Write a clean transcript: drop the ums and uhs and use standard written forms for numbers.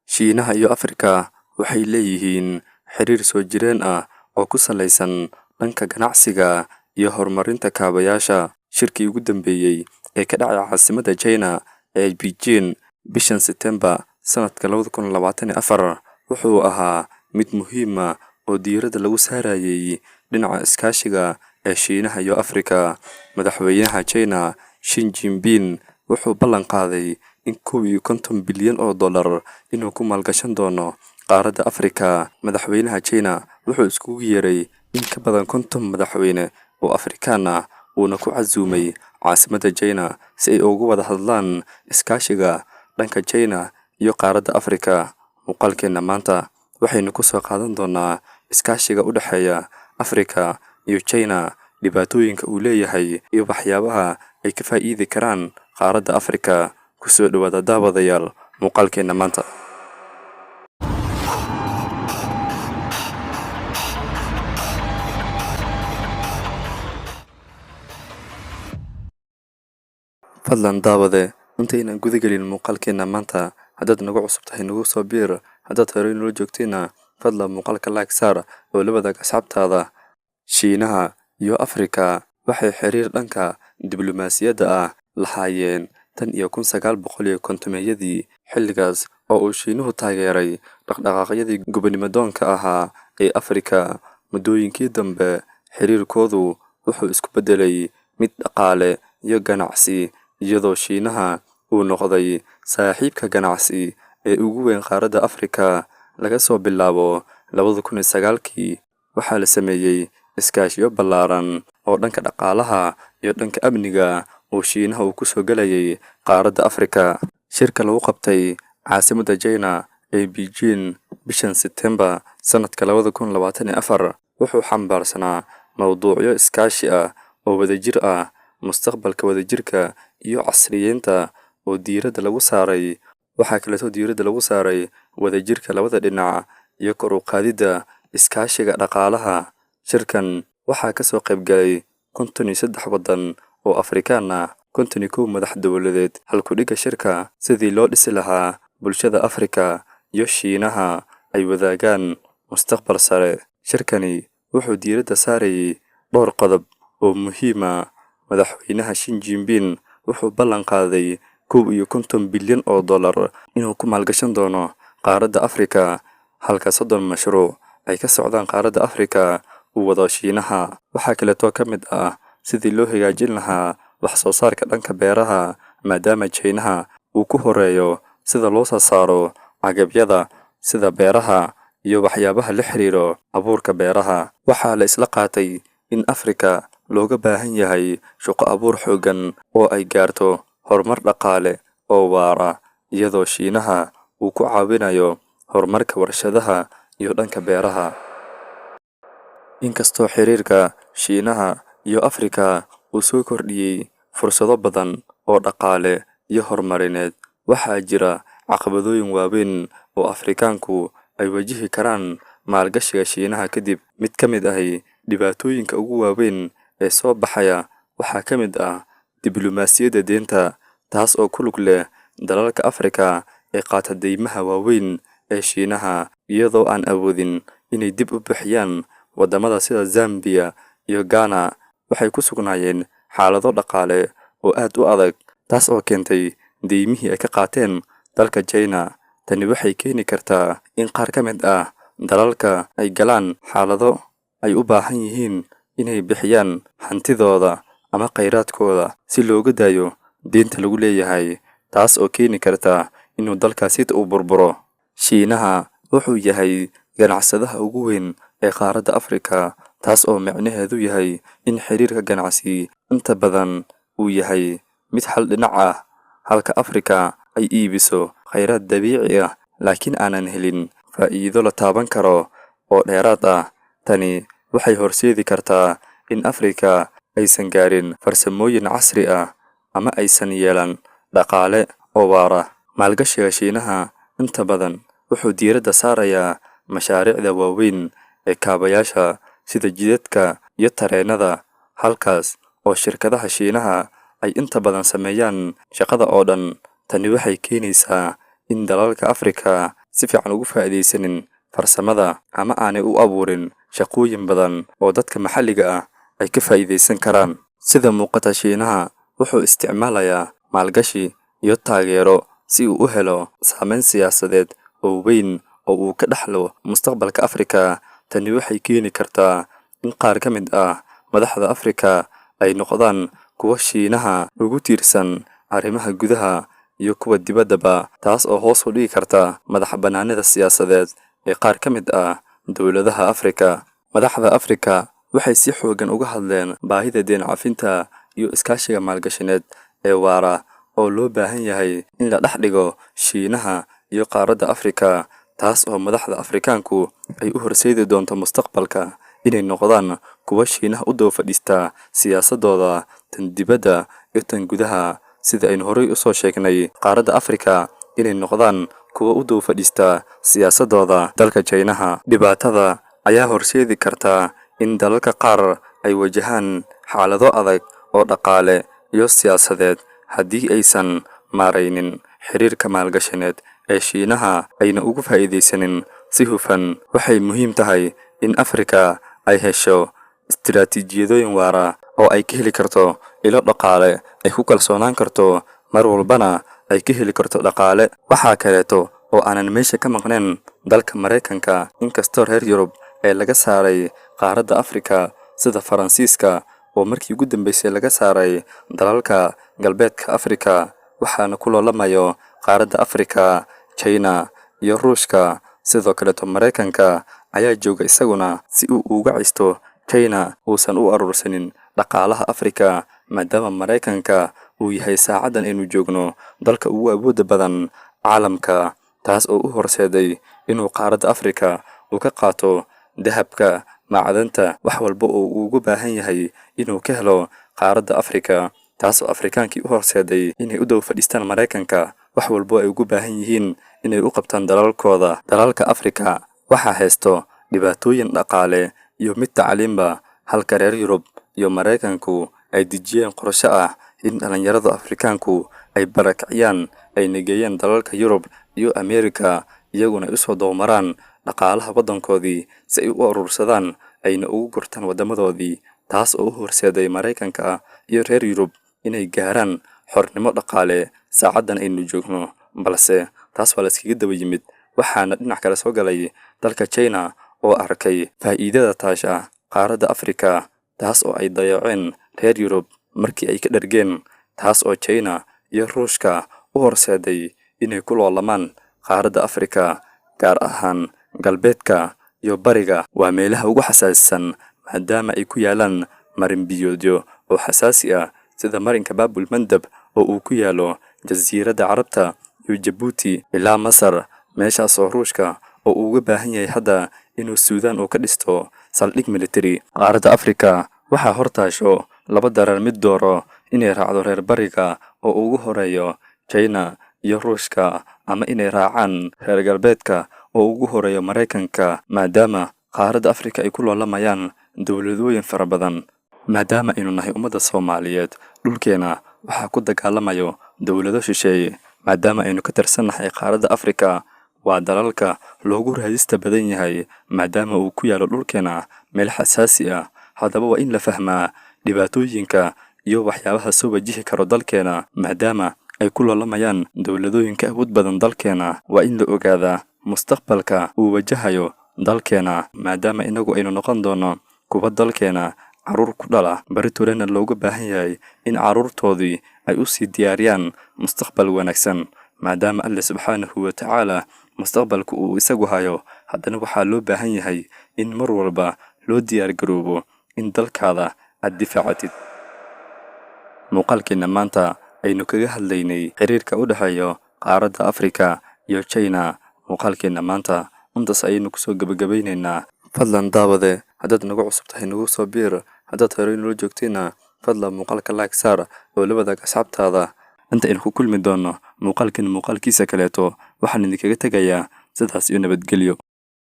Shiinaha iyo Afrika waxay leeyihiin xiriir soo jireen ah oo ku salaysan dhanka ganacsiga iyo horumarinta kaabayaasha. Shirkii ugu dambeeyay ee ka dhacay caasimadda China ee Beijing bishan September sanadka 2024 wuxuu ahaa mid muhiim ah oo diiradda lagu saarayay dhinaca iskaashiga ee Shiinaha iyo Afrika. Madaxweynaha China Xi Jinping wuxuu ballan qaaday in 51 bilyan oo dollar inuu ku maalgashan doono qaaradda Afrika. Madaxweynaha China wuxuu iskugu yeeray in ka badan 50 madaxweyne oo Afrikaan ah, uuna ku casuumay caasimadda China si ay uga wada hadlaan iskaashiga dhanka China iyo qaaradda Afrika. Muuqaalkeena maanta waxaynu ku soo qaadan doonaa iskaashiga u dhexeeya Afrika iyo China, dhibaatooyinka uu leeyahay iyo waxyaabaha ay ka faa'iidi karaan qaaradda Afrika. Ku soo dhawaada daawadayaal muuqaalkeena maanta. Fadlan daawade, intaynaan guda gelin muuqaalkeena maanta, haddaad nagu cusub tahay nagu soo biir, haddaad horey nala joogtayna fadlan muuqaalka like saar oo la wadaag asxaabtaada. Shiinaha iyo Afrika waxay xiriir dhanka diblumaasiyadda ah lahaayeen tan iyo 1950-yadii, xilligaas oo uu Shiinuhu taageeray dhaqdhaqaaqyadii gobonimo-doonka ahaa ee Afrika. Muddooyinkii dambe, xiriirkoodu wuxuu isku beddelay mid dhaqaale iyo ganacsi, iyadoo Shiinaha uu noqday saaxiibka ganacsi ee ugu weyn qaaradda Afrika. Laga soo bilaabo 2009kii, waxaa la sameeyay iskaashiyo ballaaran oo dhanka dhaqaalaha iyo dhanka amniga oo Shiinaha uu ku soo galayay qaaradda Afrika. Shirka lagu qabtay caasimadda China ee Beijing bishan September sanadka 2024 wuxuu xambaarsanaa mowduucyo iskaashi ah oo wadajir ah, mustaqbalka wadajirka iyo casriyeynta oo diiradda lagu saaray. Waxaa kaleeto diiradda lagu saaray wadajirka labada dhinac iyo kor u qaadidda iskaashiga dhaqaalaha. Shirkan waxaa ka soo qayb galay 53 waddan oo Afrikaan ah, 51 madax dowladeed. Halku-dhigga shirka: sidii loo dhisi lahaa bulshada Afrika iyo Shiinaha ay wadaagaan mustaqbal sare. Shirkani wuxuu diiradda saarayay dhowr qodob oo muhiim ah. Madaxweynaha Xi Jinping wuxuu ballan qaaday 51 bilyan oo dollar inuu ku maalgashan doono qaaradda Afrika, halka 30 mashruuc ay ka socdaan qaaradda Afrika uu wado Shiinaha. Waxaa kaleetoo ka mid ah sidii loo hagaajin lahaa wax soo saarka dhanka beeraha, maadaama Shiinaha uu ku horeeyo sida loo soo saaro agabyada sida beeraha iyo waxyaabaha la xiriiro abuurka beeraha. Waxaa la isla qaatay in Afrika looga baahan yahay shaqo abuur xooggan oo ay gaarto horumar dhaqaale oo waara, iyadoo Shiinaha uu ku caawinayo horumarka warshadaha iyo dhanka beeraha. Inkastoo xiriirka Shiinaha iyo Afrika uu soo kordhiyay fursado badan oo dhaqaale iyo horumarineed, waxaa jira caqabadooyin waaweyn oo Afrikaanku ay wajihi karaan maalgashiga Shiinaha kadib. Mid ka mid ahi dhibaatooyinka ugu waaweyn ee soo baxaya waxaa ka mid ah diblumaasiyadda deynta, taas oo ku lug leh dalalka Afrika ee qaata deymaha waaweyn ee Shiinaha, iyadoo aan awoodin inay dib u bixiyaan. Waddamada sida Zambia iyo Ghana waxay ku sugnaayeen xaalado dhaqaale oo aad u adag, taas oo keentay deymihii ay ka qaateen dalka China. Tani waxay keeni kartaa in qaar ka mid ah dalalka ay galaan xaalado ay u baahan yihiin inay bixiyaan hantidooda ama kheyraadkooda si looga daayo deynta lagu leeyahay, taas oo keeni karta inuu dalkaasi uu burburo. Shiinaha wuxuu yahay ganacsadaha ugu weyn ee qaaradda Afrika, taas oo micnaheedu yahay in xiriirka ganacsi inta badan uu yahay mid hal dhinac ah, halka Afrika ay iibiso kheyraad dabiici ah laakiin aanan helin faa'iido la taaban karo oo dheeraad ah. Tani waxay horseedi kartaa in Afrika aysan gaarin farsamooyin casri ah ama aysan yeelan dhaqaale oo waara. Maalgashiga Shiinaha inta badan wuxuu diiradda saarayaa mashaariicda waaweyn ee kaabayaasha sida jidadka iyo tareennada, halkaas oo shirkadaha Shiinaha ay inta badan sameeyaan shaqada oo dhan. Tani waxay keenaysaa in dalalka Afrika si fiican ugu faa'iidaysanin farsamada ama aanay u abuurin shaqooyin badan oo dadka maxalliga ah ay ka faa'iidaysan karaan. Sida muuqata, Shiinaha wuxuu isticmaalayaa maalgashi iyo taageero si uu u helo saameyn siyaasadeed oo weyn oo uu ka dhaxlo mustaqbalka Afrika. Tani waxay keeni kartaa in qaar ka mid ah madaxda Afrika ay noqdaan kuwo Shiinaha ugu tiirsan arrimaha gudaha iyo kuwa dibaddaba, taas oo hoos u dhigi karta madax-bannaanida siyaasadeed ee qaar ka mid ah dowladaha Afrika. Madaxda Afrika waxay si xooggan uga hadleen baahida deyn cafinta iyo iskaashiga maalgashineed ee waara oo loo baahan yahay in la dhex dhigo Shiinaha iyo qaaradda Afrika, taas oo madaxda Afrikaanku ay u horseedi doonto mustaqbalka inay noqdaan kuwo Shiinaha u daba fadhiista siyaasadooda tan dibadda iyo tan gudaha. Sida aynu horay usoo sheegnay, qaaradda Afrika inay noqdaan kuwo u daba fadhiista siyaasadooda dalka Shiinaha. Dhibaatada ayaa horseedi karta in dalalka qaar ay wajahaan xaalado adag oo dhaqaale iyo siyaasadeed haddii aysan maaraynin xiriirka maalgashineed ee Shiinaha ayna uga faa'iidaysanin si hufan. Waxay muhiim tahay in Afrika ay hesho istiraatiijiyadooyin waara oo ay ka heli karto ilo dhaqaale ay ku kalsoonaan karto, mar walbana ay ka heli karto dhaqaale. Waxaa kaleeto oo aanan meesha ka maqnayn dalka Maraykanka, inkastoo reer Yurub ee laga saaray qaaradda Afrika, sida Faransiiska oo markii ugu dambeysay laga saaray dalalka galbeedka Afrika, waxaana ku loolamayo qaaradda Afrika China iyo Ruushka. Sidoo kaleeto Maraykanka ayaa jooga isaguna si uu uga cisto China uusan u aruursanin dhaqaalaha Afrika, maadaama Maraykanka uu yahay saacaddan aynu joogno dalka ugu awoodda badan caalamka, taas oo u horseeday inuu qaaradda Afrika uu ka qaato dahabka, macdanta, wax walba oo uu ugu baahan yahay inuu ka helo qaaradda Afrika, taas oo Afrikaankii u horseeday inay u daba fadhiistaan Maraykanka wax walbo ay ugu baahan yihiin inay u qabtaan dalalkooda. Dalalka Afrika waxaa haysto dhibaatooyin dhaqaale iyo mid tacliinba, halka reer Yurub iyo Maraykanku ay dejiyeen qorshe ah in dhalinyarada Afrikaanku ay barakiciyaan ayna geeyaan dalalka Yurub iyo Ameerika, iyaguna ay usoo doomaraan dhaqaalaha waddankoodii si ay u aruursadaan ayna ugu gurtaan waddamadoodii, taas oo u horseeday Maraykanka iyo reer Yurub inay gaaraan xornimo dhaqaale saacaddan aynu joogno. Balse taas waa la iskaga daba yimid, waxaana dhinac kale soo galay dalka China oo arkay faa'iidada taasha qaaradda Afrika, taas oo ay dayaceen reer Yurub markii ay ka dhargeen, taas oo China iyo Ruushka u horseeday inay ku loolamaan qaaradda Afrika, gaar ahaan galbeedka iyo bariga. Waa meelaha ugu xasaasisan maadaama ay ku yaalaan marin biyoodyo oo xasaasi ah, sida marinka Baabul Mandab oo uu ku yaalo jasiiradda Carabta iyo Jabuuti ilaa Masar, meeshaas oo Ruushka oo uu uga baahan yahay hadda inuu Suudaan uu ka dhisto saldhig military. Qaaradda Afrika waxaa hortaasho laba daran mid dooro: inay raacdo reer bariga oo ugu horeeyo China iyo Ruushka, ama inay raacaan reer galbeedka oo ugu horeeyo Maraykanka, maadaama qaaradda Afrika ay ku loolamayaan dowladooyin fara badan. Maadaama aynu nahay ummadda Soomaaliyeed, dhulkeena waxaa ku dagaalamayo dowlado shisheeye. Maadaama aynu ka tirsannahay qaaradda Afrika, waa dalalka loogu raadista badan yahay, maadaama uu ku yaalo dhulkeena meel xasaasi ah. Haddaba waa in la fahmaa dhibaatooyinka iyo waxyaabaha soo wajihi karo dalkeena, maadaama ay ku loolamayaan dowladooyinka awood badan dalkeena. Waa in la ogaadaa mustaqbalka uu wajahayo dalkeena, maadaama inagu aynu noqon doono kuwa dalkeena carruur ku dhala, bariturena looga baahan yahay in carruurtoodii ay u sii diyaariyaan mustaqbal wanaagsan. Maadaama Alle subxaanahu wa tacaala mustaqbalka uu isagu hayo, haddana waxaa loo baahan yahay in mar walba loo diyaargaroobo in dalkaada aad difaacatid. Muuqaalkeenna maanta aynu kaga hadlaynay xiriirka u dhexeeya qaaradda Afrika iyo China, muuqaalkeenna maanta intaas ayaynu kusoo gebagabaynaynaa. Fadlan daawade, haddaad nagu cusub tahay nagu soo biir, haddaad horey nula joogtayna fadlan muuqaalka like saar oo la wadaag asxaabtaada. Inta aynu ku kulmi doonno muuqaalkan muuqaalkiisa kaleeto, waxaan idinkaga tegayaa sidaas iyo nabadgelyo.